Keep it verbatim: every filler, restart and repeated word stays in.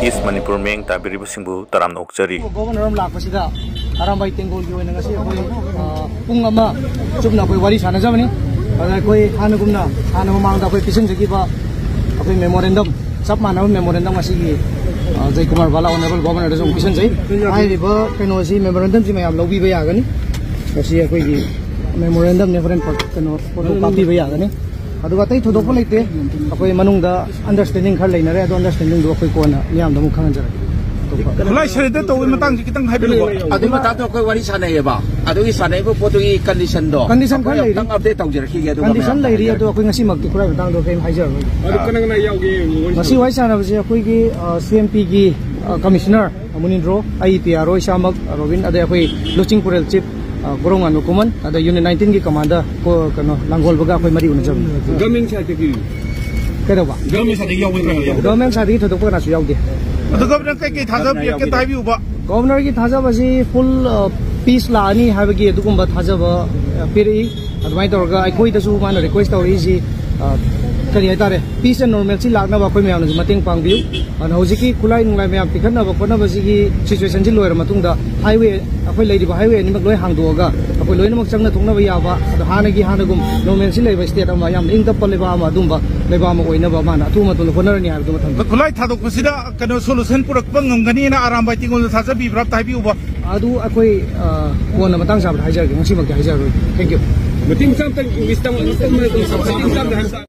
ꯏꯁ ꯃꯅꯤꯄꯨꯔ ꯃꯤꯠꯌꯦꯡ ꯇꯥꯕꯤꯔꯤꯕꯁꯤꯡꯕꯨ ꯇꯔꯥꯝꯅ ꯑꯣꯛꯆꯔꯤ꯫ ꯒꯣꯕꯔꯅꯔ ꯑꯃ ꯂꯥꯛꯄꯁꯤꯗ ꯑꯔꯥꯝꯕꯥꯏ ꯇꯦꯡꯒꯣꯜꯒꯤ ꯑꯣꯏꯅ ꯉꯁꯤ ꯑꯩꯈꯣꯏ, ꯑ, ꯄꯨꯡ ꯑꯃ ꯆꯨꯞꯅ ꯑꯩꯈꯣꯏ ꯋꯥꯔꯤ ꯁꯥꯟꯅꯖꯕꯅꯤ꯫ ꯑꯗ ꯑꯩꯈꯣꯏ ꯍꯥꯟꯅꯒꯨꯝꯅ, ꯍꯥꯟꯅ ꯃꯃꯥꯡꯗ ꯑꯩꯈꯣꯏ ꯄꯤꯁꯤꯟꯖꯈꯤꯕ ꯑꯩꯈꯣꯏ memorandum, ꯆꯞ ꯃꯥꯟꯅꯕ memorandum ꯉꯁꯤꯒꯤ, ꯑ, ꯖꯌꯀꯨꯃꯥꯔ ꯕꯥꯂꯥ honourable governorꯗꯁꯨ ꯑꯃꯨꯛ ꯄꯤꯁꯤꯟꯖꯩ꯫ ꯍꯥꯏꯔꯤꯕ ꯀꯩꯅꯣꯁꯤ, memorandumꯁꯤ ꯃꯌꯥꯝ ꯂꯧꯕꯤꯕ ꯌꯥꯒꯅꯤ꯫ ꯃꯁꯤ ꯑꯩꯈꯣꯏꯒꯤ memorandumꯅꯦ, ꯍꯣꯔꯦꯟ ꯐꯣ-, ꯀꯩꯅꯣ, photo ꯀꯥꯞꯄꯤꯕ ꯌꯥꯒꯅꯤ꯫ ꯑꯗꯨꯒ ꯑꯇꯩ ꯊꯣꯏꯗꯣꯛꯄ ꯂꯩꯇꯦ꯫ ꯑꯩꯈꯣꯏ ꯃꯅꯨꯡꯗ understanding ꯈꯔ ꯂꯩꯅꯔꯦ, ꯑꯗꯣ understandingꯗꯨ ꯑꯩꯈꯣꯏ ꯀꯣꯟꯅ ꯃꯤꯌꯥꯝꯗ ꯑꯃꯨꯛ ꯈꯪꯍꯟꯖꯔꯛꯀꯦ꯫ ꯑꯇꯣꯞꯄ ꯈꯨꯠꯂꯥꯏ surrender ꯇꯧꯕꯒꯤ ꯃꯇꯥꯡꯁꯤ ꯈꯤꯇꯪ ꯍꯥꯏꯕꯤꯔꯛꯑꯣ꯫ ꯑꯗꯨꯒꯤ ꯃꯇꯥꯡꯗꯣ ꯑꯩꯈꯣꯏ ꯋꯥꯔꯤ ꯁꯥꯟꯅꯩꯌꯦꯕ꯫ ꯑꯗꯨꯒꯤ ꯁꯥꯟꯅꯔꯤꯕ ꯄꯣꯠꯇꯨꯒꯤ conditionꯗꯣ condition ꯈꯔ ꯑꯩꯈꯣꯏ ꯂꯩꯔꯤ꯫ ꯑꯃꯨꯛꯇꯪ update ꯇꯧꯖꯔꯛꯈꯤꯒꯦ, ꯑꯗꯨꯒ condition ꯃꯌꯥꯝ ꯂꯩꯔꯤ, ꯍꯥꯏꯖꯔꯛꯀꯦ꯫ ꯑꯗꯣ ꯑꯩꯈꯣꯏ ꯉꯁꯤꯃꯛꯇꯤ ꯈꯨꯠꯂꯥꯏ ꯃꯇꯥꯡꯗꯣ ꯀꯔꯤꯝ ꯍꯥꯏꯖꯔꯔꯣꯏ꯫ ꯑꯗꯨ ꯀꯅꯥ ꯀꯅꯥ ꯌꯥꯎꯒꯦ? ꯉꯁꯤ ꯋꯥꯔꯤ ꯁꯥꯟꯅꯕꯁꯦ ꯑꯩꯈꯣꯏꯒꯤ, ꯑ, CMPꯒꯤ, ꯑ, commissioner ꯃꯨꯅꯤꯟꯗ꯭ꯔꯣ, ꯑꯩ ꯄꯤ ꯑꯥꯔ ꯑꯣ ꯏꯁꯥꯃꯛ ꯔꯣꯕꯤꯟ, ꯑꯗꯩ ꯑꯩꯈꯣꯏ ꯂꯨꯆꯤꯡ ꯄꯨꯔꯦꯜ chief, ꯑ, ꯀꯣꯔꯣꯝꯉꯥꯟꯕ ꯈꯨꯃꯟ, ꯑꯗꯩ unit nineteenꯒꯤ commander ꯀꯣ-, ꯀꯩꯅꯣ, ꯂꯥꯡꯒꯣꯜꯕꯒ ꯑꯩꯈꯣꯏ ꯃꯔꯤ ꯎꯅꯖꯕꯅꯤ꯫ Government sideꯇꯒꯤ? ꯀꯩꯗꯧꯕ? Government sideꯇꯒꯤ ꯌꯥꯎꯕ ꯅꯠꯇ꯭ꯔꯣ? Government sideꯇꯒꯤ ꯊꯣꯏꯗꯣꯛꯄ ꯀꯅꯥꯁꯨ ꯌꯥꯎꯗꯦ꯫ ꯑꯗꯣ governor ꯀꯩꯀꯩ ꯊꯥꯖꯕ ꯄꯤꯔꯛꯀꯦ ꯍꯥꯏꯕꯤꯌꯨꯕ꯫ Governorꯒꯤ ꯊꯥꯖꯕꯁꯤ full, ꯑ, peace ꯂꯥꯛꯑꯅꯤ ꯍꯥꯏꯕꯒꯤ ꯑꯗꯨꯒꯨꯝꯕ ꯊꯥꯖꯕ, ꯑ, ꯄꯤꯔꯛꯏ꯫ ꯑꯗꯨꯃꯥꯏꯅ ꯇꯧꯔꯒ ꯑꯩꯈꯣꯏꯗꯁꯨ ꯃꯥꯅ request ꯇꯧꯔꯛꯏꯁꯤ, ꯑ, ꯀꯔꯤ ꯍꯥꯏꯇꯥꯔꯦ, peace and normalcy ꯂꯥꯛꯅꯕ ꯑꯩꯈꯣꯏ ꯃꯌꯥꯝꯅꯁꯨ ꯃꯇꯦꯡ ꯄꯥꯡꯕꯤꯌꯨ꯫ ꯑꯗꯨꯅ ꯍꯧꯖꯤꯛꯀꯤ ꯈꯨꯠꯂꯥꯏ ꯅꯨꯡꯂꯥꯏ ꯃꯌꯥꯝ ꯄꯤꯈꯠꯅꯕ ꯈꯣꯠꯅꯕꯁꯤꯒꯤ situationꯁꯤ ꯂꯣꯏꯔ ꯃꯇꯨꯡꯗ highway, ꯑꯩꯈꯣꯏ ꯂꯩꯔꯤꯕ highway ꯑꯅꯤꯃꯛ ꯂꯣꯏ ꯍꯥꯡꯗꯣꯛꯑꯒ ꯑꯩꯈꯣꯏ ꯂꯣꯏꯅꯃꯛ ꯆꯪꯅ ꯊꯣꯛꯅꯕ ꯌꯥꯕ, ꯑꯗꯣ ꯍꯥꯟꯅꯒꯤ ꯍꯥꯟꯅꯒꯨꯝ normalcy ꯂꯩꯕ state ꯑꯃ, ꯌꯥꯝꯅ ꯏꯪ ꯇꯞꯄ ꯂꯩꯕꯥꯛ ꯑꯃ, ꯑꯗꯨꯝꯕ ꯂꯩꯕꯥꯛ ꯑꯃ ꯑꯣꯏꯅꯕ ꯃꯥꯅ ꯑꯊꯨꯕ ꯃꯇꯝꯗ ꯍꯣꯠꯅꯔꯅꯤ ꯍꯥꯏꯕꯗꯨꯃ ꯊꯝꯖꯒꯦ꯫ ꯈꯨꯠꯂꯥꯏ ꯊꯥꯗꯣꯛꯄꯁꯤꯗ ꯀꯩꯅꯣ solution ꯄꯨꯔꯛꯄ ꯉꯝꯒꯅꯤꯅ ꯑꯔꯥꯝꯕꯥꯏ ꯇꯦꯡꯒꯣꯜꯗ ꯊꯥꯖꯕꯤꯕ꯭ꯔꯥ ꯑꯝꯇ ꯍꯥꯏꯕꯤꯌꯨꯕ꯫ ꯑꯗꯨ ꯑꯩꯈꯣꯏ, ꯑ, ꯀꯣꯟꯅ ꯃꯇꯥꯡ ꯆꯥꯕꯗ ꯍꯥꯏꯖꯔꯒꯦ, ꯉꯁꯤꯃꯛꯇꯤ ꯍꯥꯏꯖꯔꯔꯣꯏ꯫ Thank you꯫ ꯃꯇꯦꯡ ꯃꯆꯥ ꯑꯝꯇꯪ English ꯇꯝ-, ꯃꯇꯦꯡ ꯃꯆꯥ ꯑꯝꯇ ꯍꯥꯏꯔꯛꯑꯣ꯫